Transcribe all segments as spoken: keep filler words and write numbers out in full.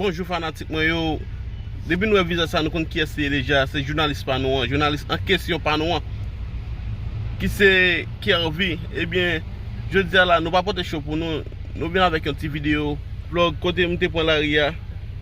Bonjou fanatik mwen yo. Depi nou wè vizaj sa, nou konn kiyès li ye deja. Se jounalis pa nou an, jounalis an kesyon pa nou an, ki se Kervy. Ebyen, jodi a la, nou pa pote cho pou nou. Nou vin avèk yon ti videyo vlog kote m te pran lari a,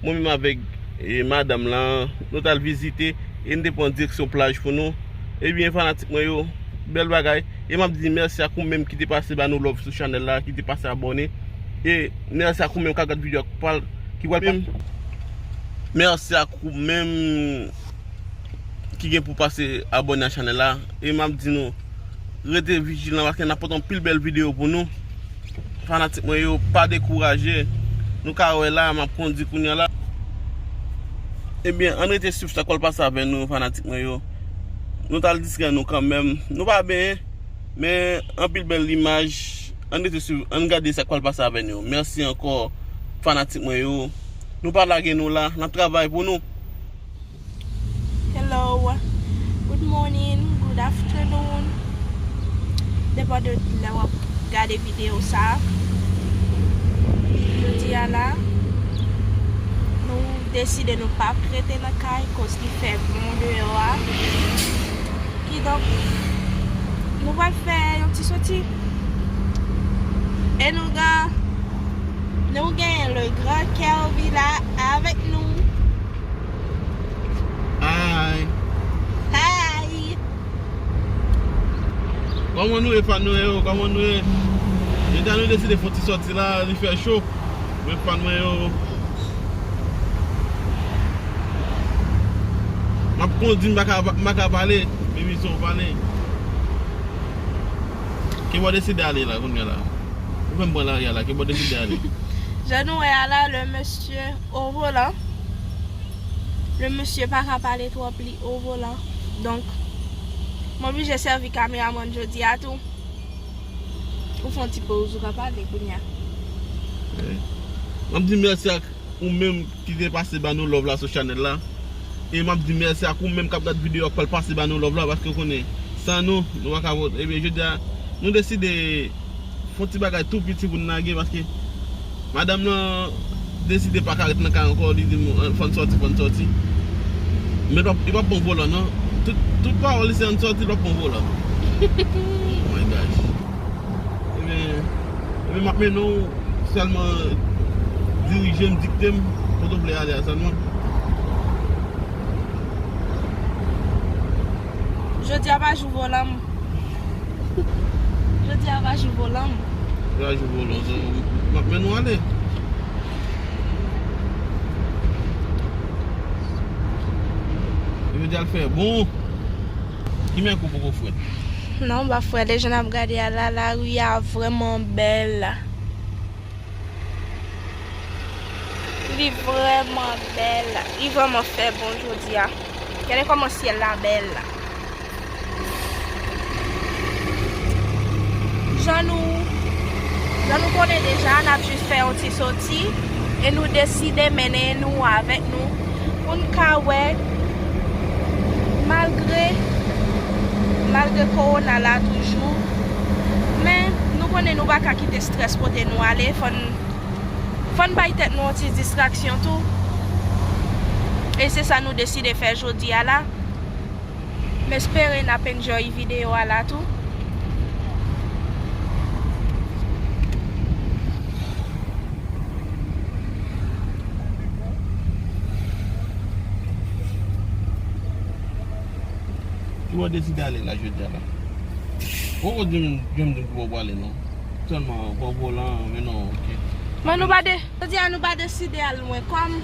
mwen menm avèk, e, madanm lan, nou t al vizite e n te pran direksyon plaj pou nou. Ebyen, fanatik mwen yo, bèl bagay. E m ap di mèsi ak ou menm ki te pase ba nou love sou chanèl la, ki te pase abòne. E mèsi ak ou menm k ap gad videyo a, k pral, ki pral. Mèsi ak ou menm ki gen pou pase abòne a chanèl la. E m ap di nou, rete vijilan paske n ap pote anpil bèl videyo pou nou. Fanatik mwen yo, pa dekouraje. Nou ka wè la, m ap kondi kounye a la. Ebyen, ann rete swiv sa k pral pase avè nou, fanatik mwen yo. Nou t al distrè nou kanmenm. Nou pa benyen, men anpil bèl imaj. Ann rete swiv, ann gade sa k pral pase avè nou. Mèsi ankò, fanatik mwen yo. Nou pa lage nou la, n ap travay pou nou. Hello, good morning, good afternoon. Depann de lè w ap gade videyo sa. Jodi a la, nou deside nou p ap rete nan kay koz li fè bon deyò a. Kidonk, nou pral fè yon ti soti. E nou gen, nou gen le grand Kervy la avèk nou. Hi. Hi. Kòman nou ye, fan nou yo? Kòman nou ye? Jodi a nou deside fè yon ti sòti la, li fè cho. Men fan mwen yo. M ap kondi, m pa ka, m pa ka pale. Baby, se w pale. Ki bò w deside ale la, kounye a la? Ou fè m pran lari a la, ki bò w deside ale? Jan nou wè a la, le monsieur au volant. Le monsieur pa ka pale twòp, li au volant. Donk, m oblije sèvi kameramann jodi a tou. Ou fè yon ti poz, ou ka pale kounye a. Wi. M ap di mèsi ak ou menm ki te pase ba nou love la sou chanèl la. E m ap di mèsi ak ou menm k ap gad videyo a, k pral pase ba nou love la, paske w konnen, san nou, nou pa ka vote. Ebyen, jodi a, nou deside fè yon ti bagay tou piti pou n lage, paske madanm nan deside pa ka ret nan kay ankò, li di m, "An, fò n sòti, fò n sòti." Men li p ap, li p ap pran volan, non. Tout, tout pawòl li se ann sòti, li p ap pran volan. Oh my gosh. Ebyen, ebyen, m ap mennen w sèlman dirije m, dikte m, kote w vle ale a sèlman. Jodi a pa jou volan m. Jodi a pa jou volan m. Pa jou volan, so, m ap mennen w ale. Jodi a l fè bon. Ki mèk ou poko frèt? Non, m pa frèt. Lè jan n ap gade a la, lari a vrèman bèl. Li vrèman bèl. Li vrèman fè bon jodi a. Gade kòman syèl la bèl. Jan nou, jan nou konnen deja, n ap jis fè yon ti soti e nou deside mennen nou avèk nou pou n ka wè, malgre, malgre kowona la toujou, men nou konnen nou pa ka kite strès pote nou ale, fò n, fò n bay tèt nou yon ti distraksyon tou. E se sa nou deside fè jodi a la. M espere n ap enjoy videyo a la tou. Ki bò w deside ale la jodi a la? Poko di m, di m, di m ki bò w prale non. Sèlman pran volan, men non, ok. Men nou pa de, jodi a nou pa deside al lwen kòm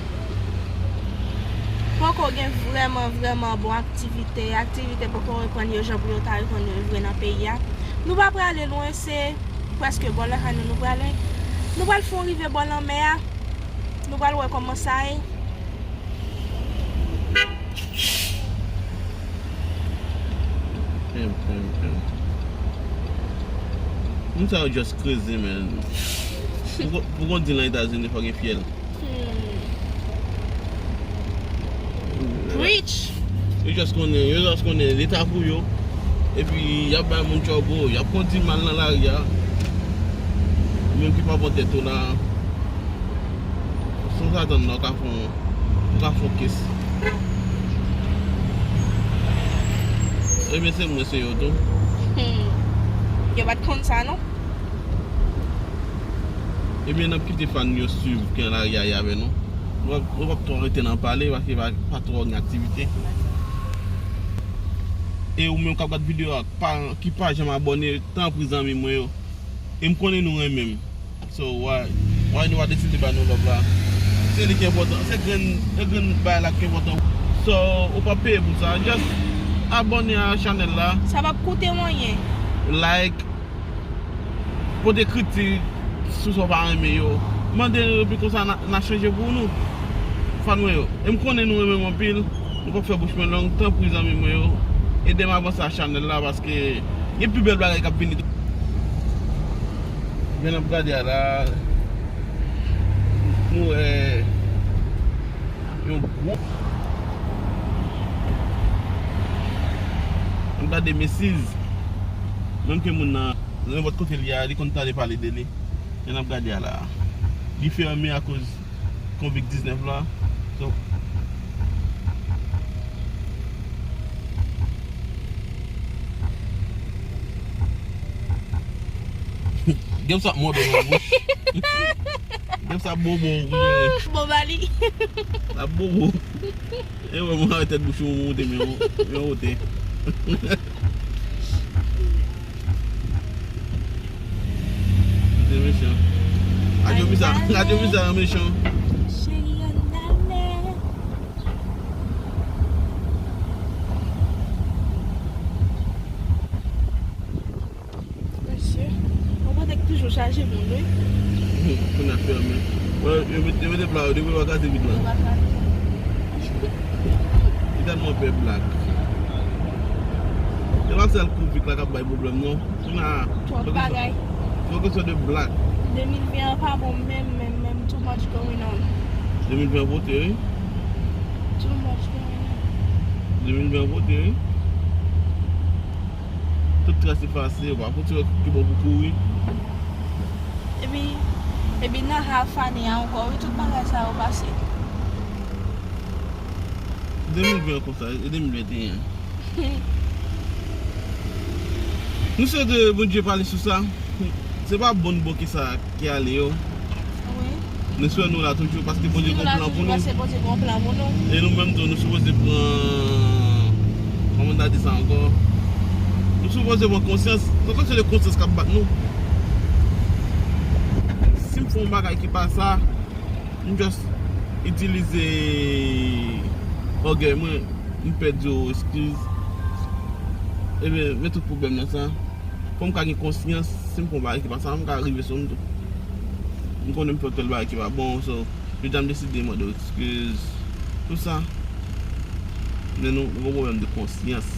poko gen vrèman, vrèman bon aktivite. Aktivite poko reprann yo jan pou yo ta reprann yo vre nan peyi a. Nou pa prale lwen, se prèske bò lakay nou nou prale. Nou pral fè yon rive bò lanmè a. Nou pral wè kòman sa ye. Damn, damn, damn. Moun sa yo just crazy, man. Pou, pou konn di nan Etazini, fò gen fyèl. Hmm. Preach! Yo just konnen, yo just konnen leta pou yo. Epi, y ap bay moun tchòbo, y ap kondi mal nan lari a. Ou menm ki pa pran tèt ou la. Son Sa tann la, ou ka fè yon, ou ka fè yon kes. Ebyen, se mwen, se yo tou. Hmm. Yo pa t konn sa, non? Ebyen, n ap kite fan yo swiv jan lari a ye avè nou. Nou p ap, nou p ap twò rete nan pale, paske pa, pa twò gen aktivite. E ou menm k ap gad videyo a, pa, ki pa janm abòne, tanpri zanmi mwen yo. E m konnen nou renmen m. So, why, why nou pa deside ba nou love la? Se li ki enpòtan. Se grenn, se grenn bagay la ki enpòtan. So, ou p ap peye pou sa. Just abòne a chanèl la. Sa p ap koute w anyen. Like, pote kritik sou sa w pa renmen yo. Mande nou, epi konsa n a, n a chanje pou nou. Fan mwen yo. E m konnen nou renmen m anpil. Nou p ap fè bouch mwen long. Tanpri, zanmi mwen yo. Ede m avanse a chanèl la, paske gen pi bèl bagay k ap vini. Jan n ap gade a la, nou wè yon gwo. N ap gade Macy's. Menm ke moun nan, nenpòt kote l ye a, li konn tande pale de li. Jan n ap gade a la. Li fèmen akoz Covid diznèf la. So, gen sa mòde nan bouch. Gen sa bobo. Bon, bali. Sa bobo. E wè, mwen avè tèt bouch ou monte, men yon, yon wote. Se mechan. Radyo Misa, Radyo Misa mechan. Cheri, ann ale. Mesye, yon kote k toujou chaje moun, wi. Kounye a fèmen. Wè, yo met, yo mete pla yo, depi yo pa kraze vit la. Yo pa kraze. Li tèlman pè Black. Se pa sèl Covid la k ap bay pwoblèm, non. Kounye a, twòp bagay. Fòk yo sòt de Black. De mil ven an pa bon menm, menm, menm. Too much going on. De mil ven an pote, wi. Too much going on. De mil ven an pote, wi. Tout tras efase, yo pa fouti wè ki bò pou kouri. Epi, epi nan half ane a ankò, wi, tout bagay sa yo pase. De mil ven an konsa, e de mil venteyen. Nou swete Bondye pale sou sa. Se pa bon bò ki sa ki ale yo. Wi. Nou swè nou la toujou paske Bondye gon plan pou nou. Paske Bondye gon plan pou nou. E nou menm tou, nou sipoze pran, kòman n ta di sa ankò? Nou sipoze pran konsyans. Se konsyans k ap bat nou. Si m fè yon bagay ki pa sa, m just itilize ògèy mwen, m pèdi yon eskiz. Ebyen, men tout pwoblèm nan sa. Fò m ka gen konsyans, si m fè yon bagay ki pa sa, m ka rive sou m tou. M konnen m fè tèl bagay ki pa bon, so, jodi a m deside mande w eskiz. Tout sa, men nou, nou gon pwoblèm de konsyans.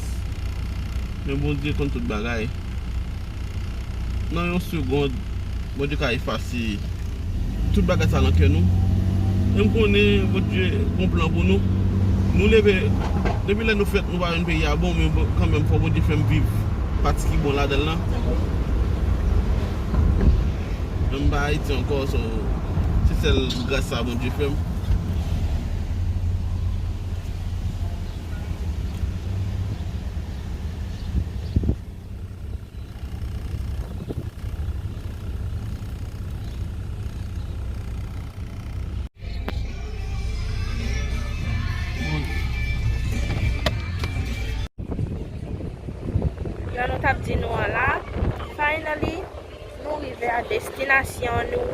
Men Bondye konn tout bagay. Nan yon segonn, Bondye ka efase tout bagay sa nan kè nou. E m konnen Bondye gon plan pou nou. Nou leve, depi lè nou fèt, nou pa jwenn peyi a bon, men bon, kanmenm, fò Bondye fè m viv pati ki bon ladan l lan. Men m pa Ayiti ankò, so, se sèl gras sa Bondye fè m. Jan nou t ap di nou an la, finally, nou rive a destinasyon nou.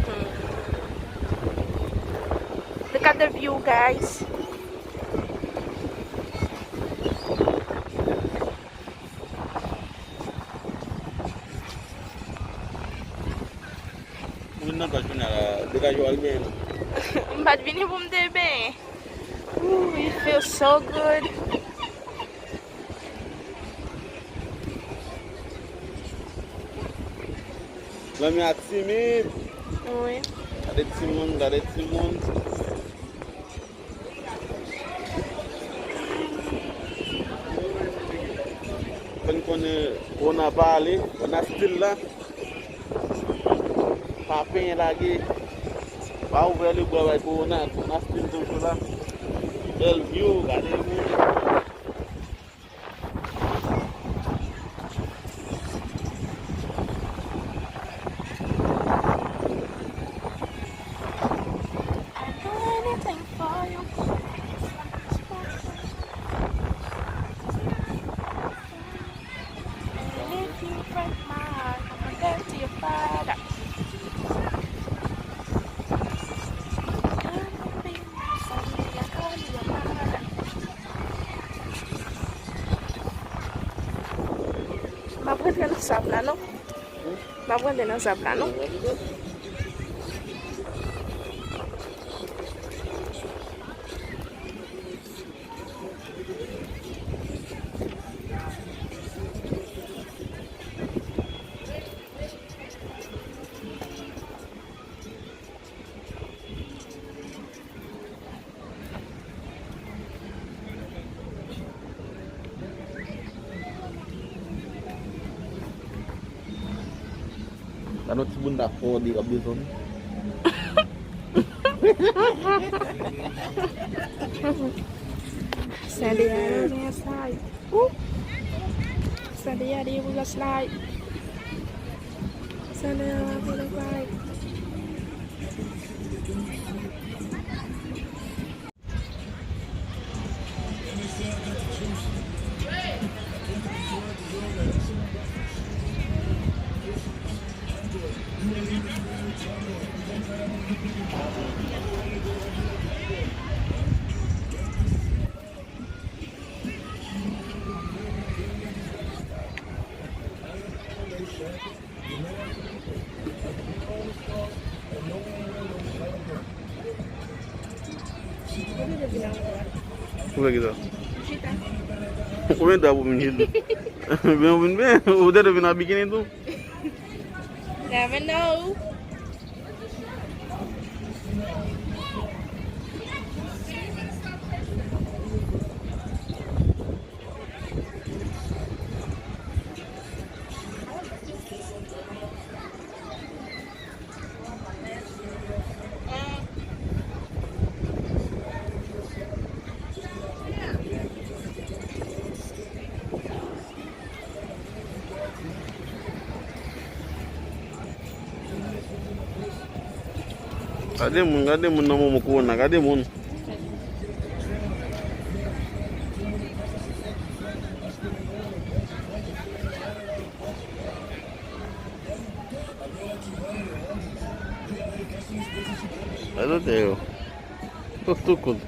Hmm. Look at the view, guys. Ou vin nan plaj kounye a la, degaje w al benyen non. M pa t vini pou m te benyen. Ooh, it feels so good. Lanmè a timid. Wi. Gade timoun, gade timoun. Fè n konnen Rona pa ale, Rona still la. Pa penyen lage. Pa ouvè lebra bay kowona. Kowona still toujou la. Bèl view, gade moun. M ap rantre nan sab la, non? M ap rantre nan sab la, non? Gade yon ti bounda fò de k ap desann. Sende a, sende a, sende a, sende a, sende a, sende a. Ou fè kisa? Konbyen tan pou vin chita? Ben, ou vin ben, ou te vin an bikini tou? Never know. Gade moun, gade moun nan moman kowona, gade moun. Gade yo. Tout, tout kout.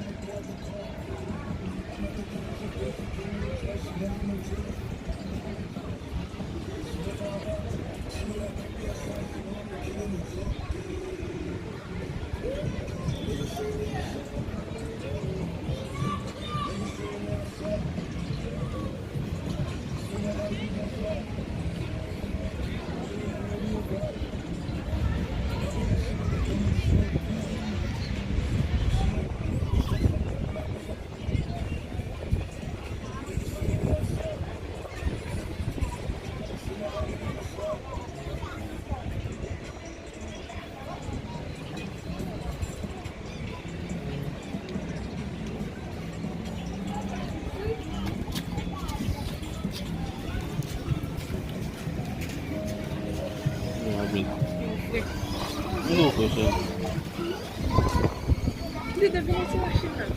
Li te vini ti machin nan.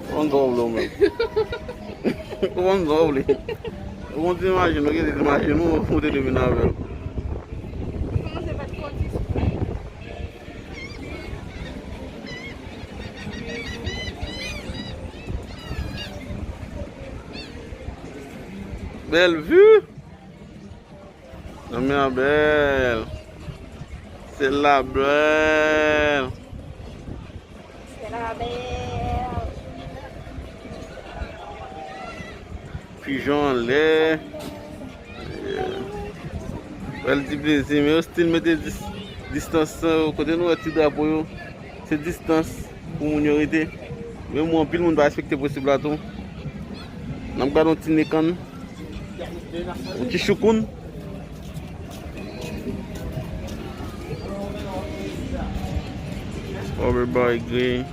Ou konn sa w vle ou menm. Ou konn sa w vle. Ou konn ti machin, ou gen ti machin ou, ou te vin avè l. Kòmanse bat kò ti. Bèl vi. Nanm lan bèl. Syèl la bèl. Syèl la bèl. Pijon anlè. Yeah. Bèl ti plezi, men yo still mete dis-, distans, euh, kote nou wè ti drapo yo. Se distans pou moun yo rete. Menm anpil moun pa respekte prensip la tou. N ap gade yon ti nekann. Yon ti choukoun. Overboy Green.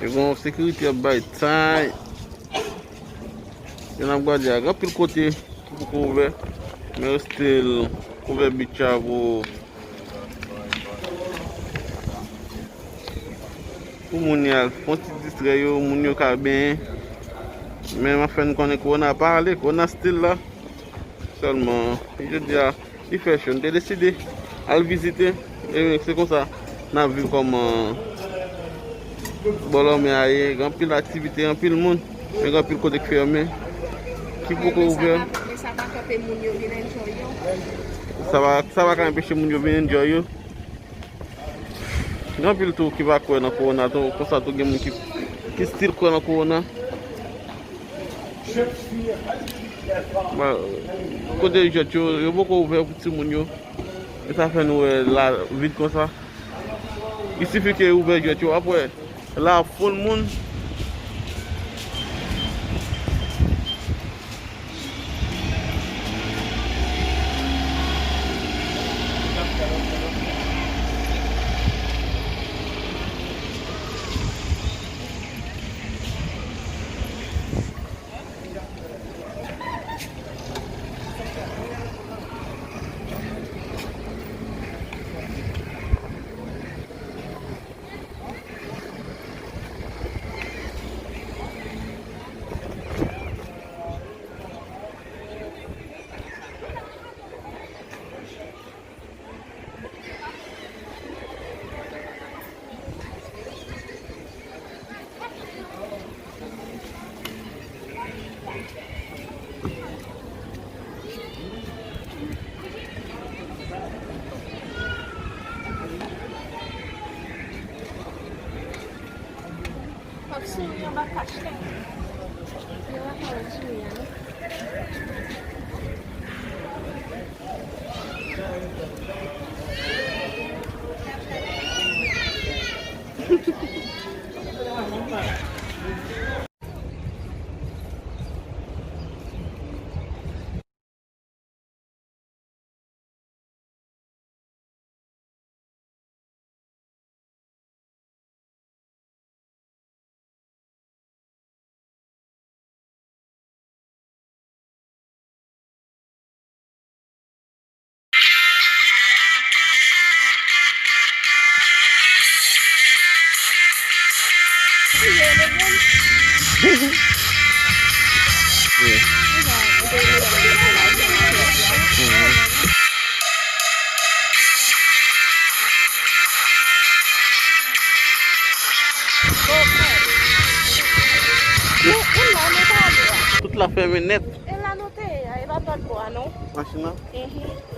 Yo gen yon sekirite ap bay tay. Yo n ap gade a, gen anpil kote ki poko ouvè. Men yo still ouvè beach la pou, pou moun y al fè yon ti distrè yo, moun yo ka benyen. Men m ap fè n konnen kowona pa ale, kowona still la. Sèlman, jodi a, li fè cho, n te deside al vizite. E se konsa, n ap viv kòman bò lanmè a ye. Gen anpil aktivite, anpil moun, men gen anpil kote k fèmen. Ki poko ouvè. Men sa pa, men sa pa ka anpeche moun yo vin enjoy yo. Sa pa, sa pa ka anpeche moun yo vin enjoy yo. Gen anpil tou ki pa kwè nan kowona tou, konsa tou gen moun ki, ki still kwè nan kowona. Ba, kote jwèt yo, yo poko ouvè pou timoun yo. E sa fè nou wè la vid konsa. Il sifi ke ouvè jwèt yo, w ap wè la full moun. P ap souri anba kach la. Yo pa ka wè souri a non. Tout la fèmen nèt. E la nou te ye a, e pa t lòt bò a non. Machin nan? Mhm.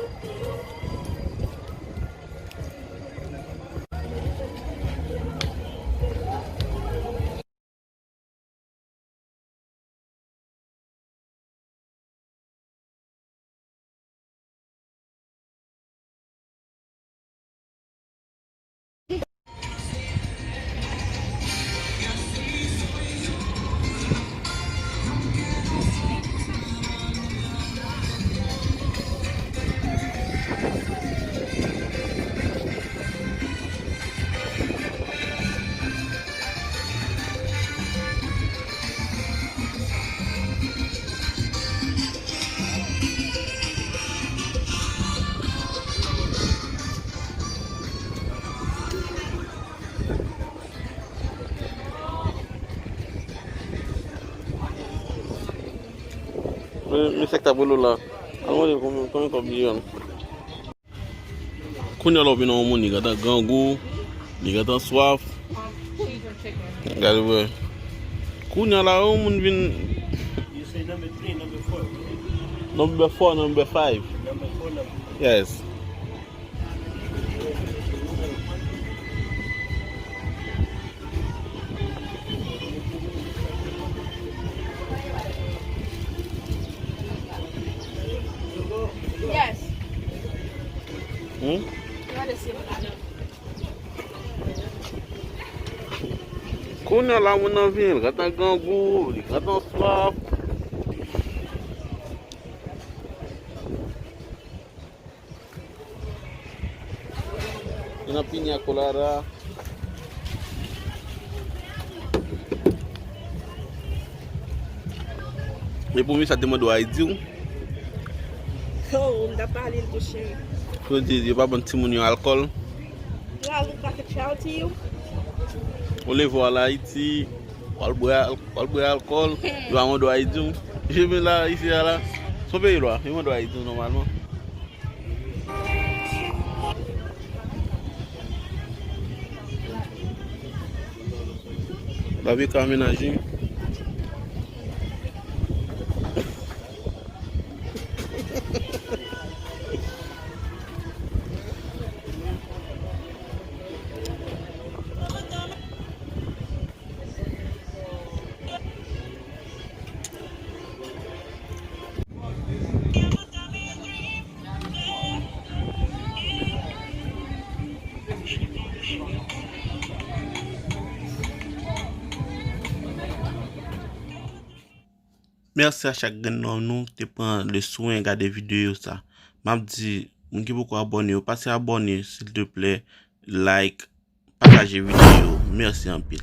Men, men sa k t ap rele w la. Al mande l konbyen, konbyen kòb li jwenn. Kounye a la w vin yon moun, li gentan grangou, li gentan swaf. Gade vre. Kounye a la, yon moun vin. You say number three, number four. Number four, number five. Number four, number five. Yes. Kounye a la, moun nan vini, li gentan grangou, li gentan swaf. Li nan piña colada. E pou mi sa te mande w Ayiti w? Oh, m t ap pale l tou, cheri. Yo di, yo pa ban timoun yo alkòl. Well, look like a child to you. Ou leve w al Ayiti, w al bwè al-, w al bwè alkòl, yo pa mande w Ayiti w. Je vin la, isi a la. Se yon peyi lwa, yo mande w Ayiti w nòmalman. Babika amenaje. Mèsi a chak grenn nan nou ki te pran le swen gade videyo sa. M ap di, moun ki poko abòne yo, pase abòne, silteplè, like, pataje videyo. Mèsi anpil.